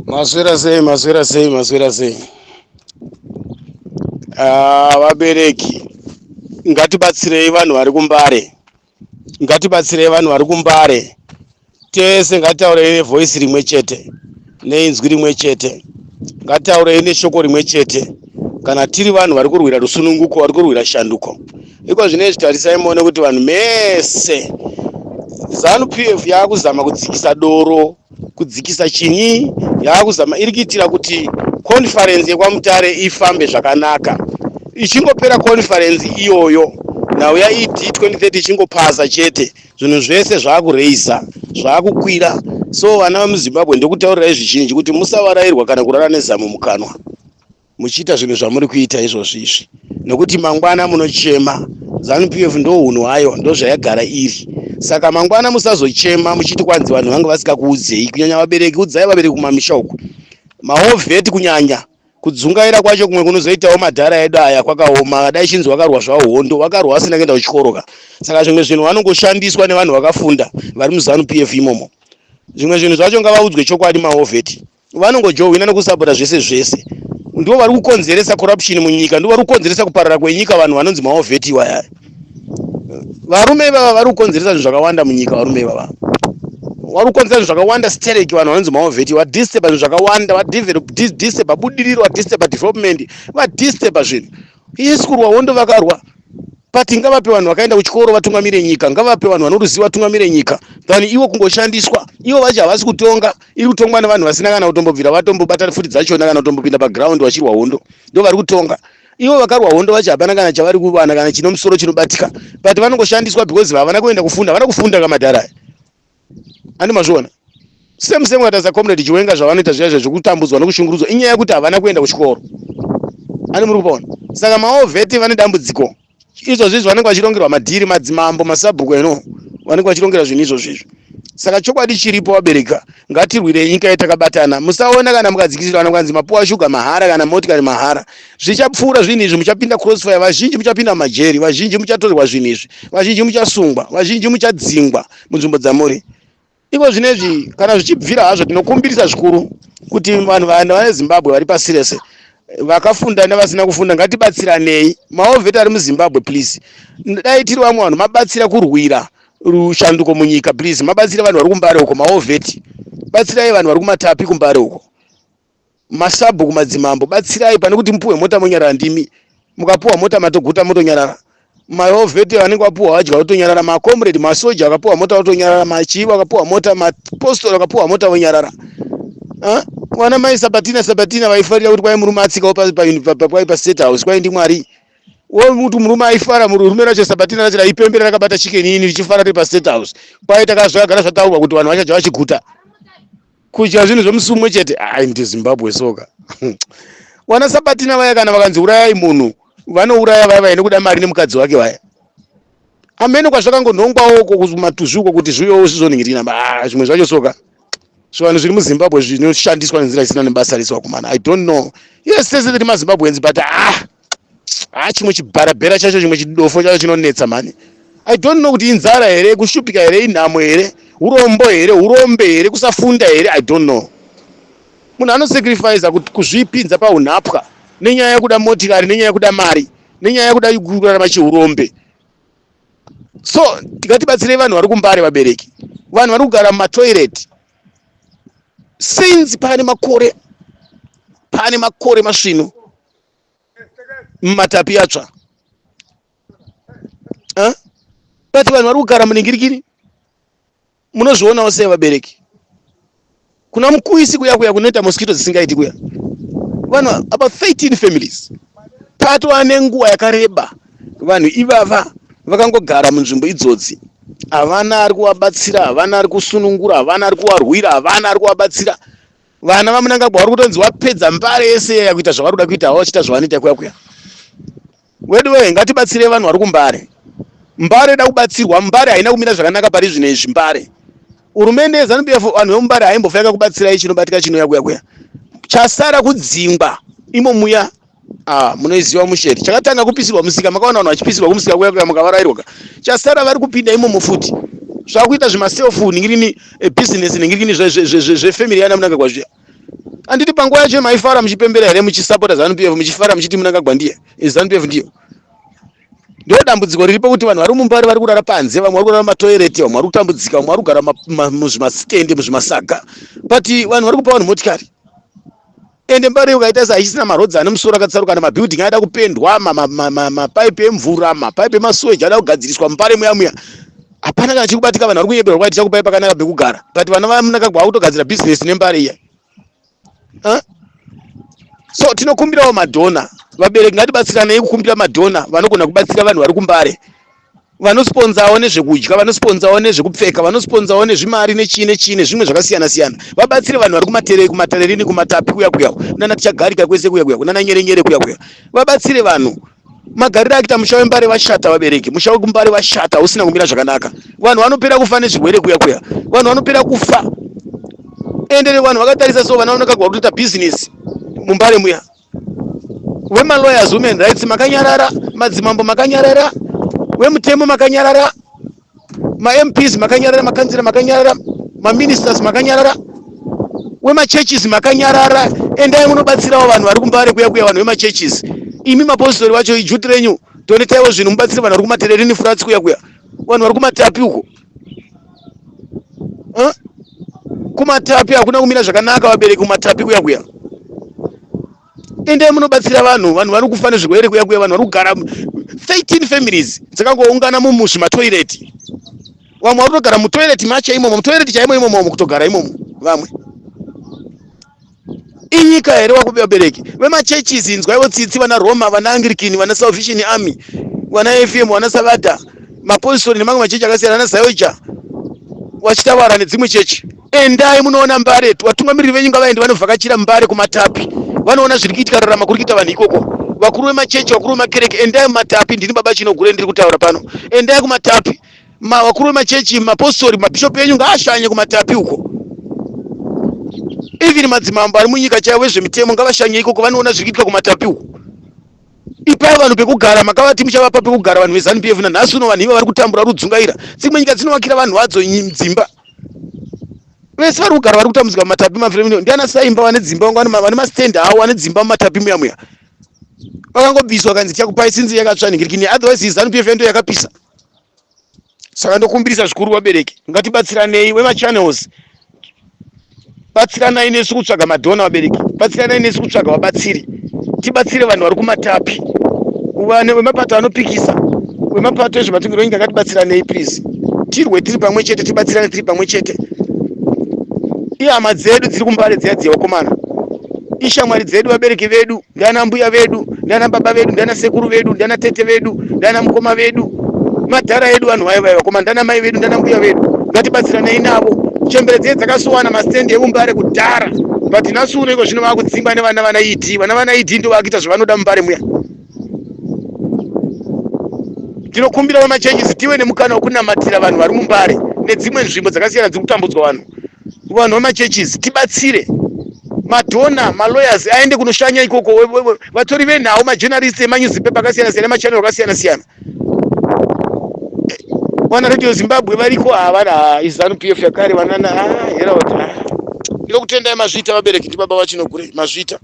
Maswera sei, maswera sei, maswera sei. Ah, vabereki ngatibatsirei vanhu vari kuMbare, ngatibatsirei vanhu vari kuMbare. Tese ngatitaurei nevoice rimwe chete, neinzwi rimwe chete, ngatitaurei neshoko rimwe chete. Kana tiri vanhu vari kurwira rusununguko, vari kurwira shanduko, iko zvino izvi tarisai muone kuti vanhu mese ZANU PF yaakuzama kudzikisa doro, kudzikisa chinyi, yaakuzama iri kuitira kuti conference yekwaMutare ifambe zvakanaka. Ichingopera conference iyoyo, nhau yaED 2030 ichingopasa chete, zvinhu zvese zvaakureisa, zvaakukwira. So vana vemuZimbabwe, ndokutaurirai zvizhinji kuti musavarairwa kana kurara nezamu mukanwa muchiita zvinhu zvamuri kuita izvozvi izvi, nekuti mangwana munochema. ZANU PF ndo hunhu hwayo, ndo zvayagara iri. Saka mangwana musazochema muchiti kwanzi vanhu vange vasikakuudzei, kunyanya vabereki. Udzai vabereki kumamisha uku, mawar vet kunyanya. Kudzungaira kwacho kumwe kunozoitawo madhara edu aya kwakaoma. Dai chinzi vakarwa zvavo hondo, vakarwa vasina kuenda kuchikoro ka. Saka zvimwe zvinhu vanongoshandiswa nevanhu vakafunda vari muZANU PF imomo. Zvimwe zvinhu zvacho ngavaudzwe chokwadi. Mawar vet vanongojohwina nekusapota zvese zvese. Ndivo vari kukonzeresa corruption munyika, ndivo vari kukonzeresa kuparara kwenyika. Vanhu vanonzi mawar vet iwaya, varume ivava vari kukonzeresa zvinhu zvakawanda munyika. Varume ivava vari kukonzera zvinhu zvakawanda stereki. Vanhu vanonzi mawar vet vadisturba zvinhu zvakawanda, vadisturba budiriro, vadisturba development, vadisturba zvinhu. Yes, kurwa hondo vakarwa, but ngavape vanhu vakaenda kuchikoro vatungamire nyika. Ngavape vanhu vanoruziva vatungamire nyika than ivo kungoshandiswa. Ivo vacho havasi kutonga, iri kutongwa nevanhu vasina kana kutombobvira vatombobata futi dzachona, kana kutombopinda paground vachirwa hondo. Ndo vari kutonga. Ivo vakarwa hondo vacho hapana kana chavari kuwana, kana chino musoro chinobatika, but vanongoshandiswa because havana kuenda kufunda, havana kufunda kamadhara. Andi mazviona? Same same katarisa Comrade Chiwenga, zvavanoita zviya zvekutambudzwa nekushungurudzwa, inyaya yekuti havana kuenda kuchikoro. Ani muri kupaona? Saka mawar vet vane dambudziko izvozvo izvi. Vanenge vachirongerwa madhiri, madzimambo, masabhuku eno vanenge vachirongera zvinhu izvozvo izvi. Saka chokwadi chiripo, vabereka, ngatirwirei nyika yedu takabatana. Musaona kana mukadzikisirwa, kana mukanzi mapuwa shuga mahara kana motikari mahara, zvichapfuura zvinhu izvi. Muchapinda crossfire, vazhinji muchapinda mumajeri, vazhinji muchatorerwa zvinhu izvi, vazhinji muchasungwa, vazhinji muchadzingwa munzvimbo dzamuri iko zvinezvi. Kana zvichibvira hazvo, tinokumbirisa zvikuru kuti vanhu vana veZimbabwe vari pasi rese, vakafunda nevasina kufunda, ngatibatsiranei. Mawar vet ari muZimbabwe, please, dai tiri vamwe vanhu mabatsira kurwira rushanduko munyika. Please, mabatsira vanhu vari kuMbare uko. Mawar vet, batsirai vanhu vari kuMatapi kuMbare uko. Masabhuku, madzimambo, batsirai pane kuti mupuwe mota monyarara. Ndimi mukapuwa mota matoguta, motonyarara. Mawar vet vanenge vapuwa vadya votonyarara. Macomrade, masoja akapuwa mota votonyarara. Machii vakapuwa mota, mapostori akapuwa mota vonyarara. Vana mai Sabatina, Sabatina vaifarira kuti kwai murume atsikawo kwai paState House, kwai ndiMwari kuti murume aifara. Murume racho Sabatina racho raipembera rakabata Chicken Inn richifara riri paState House. Kwai takazvagara zvataurwa kuti vanhu vachadya vachiguta, kudya zvinhu zvomusi umwe chete. Ai, ndi Zimbabwe soka. Wana Sabatina vaya, kana vakanzi urayai munhu, vanouraya vaya vaine kuda mari nemukadzi wake vaya. Amene kwazvakangonhongwawo uko kumatuzvi uko kuti zviuyewo zvizoningirina. Ah, zvimwe zvacho soka, zvivanhu zviri muZimbabwe zvinoshandiswa nenzira isina nebasa rese wakomana. I don't know. Yes, tese tiri maZimbabweans, but ah ah, chimwe chibharabhera chacho, chimwe chidofo chacho chinonetsa mani. I don't know kuti inzara here, kushupika here, inhamo here, urombo here, urombe here, kusafunda here. I don't know. Munhu anosacrifica kuzvipinza paunhapwa nenyaya yekuda motikari, nenyaya yekuda mari, nenyaya yekuda kurarama chiurombe. So ngatibatsirei vanhu vari kuMbare, vabereki, vanhu vari kugara mumatoilet since pane makore masvinu mumatapi atsva. But vanhu vari kugara muningirikiri, munozvionawo sei, vabereki? Kuna Mukuisi kuya kuya kunoita mosquito dzisingaiti kuya, vanhu about 13 families patova nenguva yakareba. Vanhu ivava vakangogara munzvimbo idzodzi, havana ari kuvabatsira, havana ari kusunungura, havana ari kuvarwira, havana ari kuvabatsira. Vana vaMnangagwa vari kutonzi vapedza Mbare yese iya kuita zvavari kuda kuita, hava vachiita zvavanoita kuya kuya. Wedu wee, ngatibatsirei vanhu vari kuMbare. Mbare ida kubatsirwa. Mbare haina kumira zvakanaka pari zvino izvi. Mbare, hurumende yeZANU PF, vanhu vemuMbare haimbofa yakakubatsirai chinobatika chinouya kuya kuya. Chasara kudzingwa imo muya. Ah, munoiziva musheri chakatanga kupisirwa musika. Makaona vanhu vachipisirwa kumusika kuya kuya, mukavarayirwa. Chasara vari kupinda imomo futi, zvakuita zvimaself nhingirini, business nhingirini zvefamily yana Mnangagwa zviya. Handiti panguva yacho maifara muchipembera here, muchisapota ZANU PF, muchifara muchiti Mnangagwa ndiye, ZANU PF ndiyo? Ndo dambudziko riripo, kuti vanhu vari muMbare vari kurara panze, vamwe vari kurara mumatoireti, vamwe vari kutambudzika, vamwe vari kugara muzvimasitendi, muzvimasaga, but vanhu vari kupa vanhu motikari. Ende Mbare ukaita sehaichisina maroads ane musoro akatsarukana, mabuilding ada kupendwa, mapaipi emvura, mapaipi emasuweji ada kugadziriswa. Mbare muya muya hapana kana chikubatika. Vanhu vari kunyeberwa kwaiti chakupai pakanaka pekugara, but vana vaMnangagwa vakutogadzira bhizinesi neMbare iya. So tinokumbirawo madonors. Vabereki, ngatibatsiranei kukumbira madonors vanogona kubatsira vanhu vari kuMbare, vanosponzawo nezvekudya, vanosponzawo nezvekupfeka, vanosponzawo nezvimari, nechii nechii nezvimwe zvakasiyana siyana. Vabatsire vanhu vari kumatere, kuMatererini, kuMatapi kuya kuya, kunana Tichagarika kwese kuya kuya, kunana Nyerenyere kuya kuya. Vabatsire vanhu. Magariro akuita musha weMbare vashata, vabereki. Musha wekuMbare vashata, usina kumira zvakanaka. Vanhu vanopera kufa nezvirwere kuya kuya, vanhu vanopera kufa. Ende vanhu vakatarisa, so vana vanokagwa kutoita bhizinesi muMbare muya. Wemalawyers, women rights makanyarara, madzimambo makanyarara, wemutemo makanyarara, maMPs makanyarara, makanzira makanyarara, maministers makanyarara, wemachurches makanyarara. Endai munobatsirawo vanhu vari kuMbare kuya kuya. Vanhu vemachurches, imi mapostori vacho, iduty renyu. Donataiwo zvinhu mubatsire vanhu vari kuMatererini Flats kuya kuya, vanhu vari kuMatapi uko. Huh? KuMatapi hakuna kumira zvakanaka, vabereki. KuMatapi kuya kuya, endai munobatsira vanhu. Vanhu vari kufa nezvirwere kuya kuya. Vanhu vari kugara 13 families dzakangoungana mumuzvimatoireti. Vamwe vari kutogara mutoireti macho imomo, mutoireti chaimo imomo, kutogara imomo vamwe. Inyika here wakubi? Vabereki vemachurches, inzwaiwo tsitsi. Vana Roma, vana Anglican, vana Salvation Army, vana FM, vana Savada, mapostori nemamwe machechi akasiyana, ana ZAOGA, Vachitawara nedzimwe chechi, endai munoona Mbare. Vatungamiriri venyu ngavaende vanovhakachira Mbare, kuMatapi, vanoona zviri kuitika, rarama kuri kuita vanhu ikoko. Vakuru vemachechi, vakuru vemakereke, endai muMatapi. Ndini Baba Chinogure ndiri kutaura pano. Endai kuMatapi. Vakuru vemachechi, mapostori, mabhishopu enyu ngaashanye kuMatapi uko. Even madzimambo ari munyika chaivo, vezvemitemo ngavashanye ikoko, vanoona zviri kuitika kuMatapi uko. Ipai vanhu pekugara. Makavati muchavapa pekugara vanhu veZANU PF. Nanhasi uno vanhu ivo vari kutambura, rudzungaira. Dzimwe nyika dzinovakira vanhu vadzo dzimba. Vese vari kugara, vari kutambudzika mumatapi mafremino ndiana saimba vane dzimba, vane mastendi avo, vane dzimba mumatapi muya muya. Vakangobviswa kanzi tichakupai sinzi yakatsva ningirikini, otherwise ZANU PF ndo yakapisa. Saka ndokumbirisa zvikuru, vabereki, ngatibatsiranei. Wemachannels, batsiranai nesu kutsvaga madonors. Vabereki, batsiranai nesu kutsvaga vabatsiri, tibatsire vanhu vari kuMatapi. Vemapato anopikisa, wemapato ezvematongerwo enyika, ngatibatsiranei please. Tirwe tiri pamwe chete, tibatsirane tiri pamwe chete. Ihama dzedu dziri kuMbare dziya dziya, vakomana, ishamwari dzedu, vabereki vedu, ndiana mbuya vedu, ndiana baba vedu, ndiana sekuru vedu, ndiana tete vedu, ndiana mukoma vedu, madhara edu. Vanhu vaya vaya, vakomana, ndiana mai vedu, ndiana mbuya vedu. Ngatibatsiranei navo. Chembere dziye dzakasuwana mastendi emuMbare kudhara, but nhasi uno iko zvino vakudzingwa nevana vana ED. Vana ED ndo vakuita zvavanoda muMbare muya. Tinokumbira vemachurches tive nemukana wekunamatira vanhu vari muMbare nedzimwe nzvimbo dzakasiyana dziri kutambudzwa vanhu. Vanhu vemachurches, tibatsire. Madonors, malawyers aende kunoshanya ikoko, vatori venhau, majournalist emanewspaper akasiyana siyana, emachannel akasiyana siyana. Vana Radio Zimbabwe variko, havana iZANU PF yakare vanana Herald. Ndinokutendai, mazviita vabereki. Ndibaba vaChinogure, mazviita.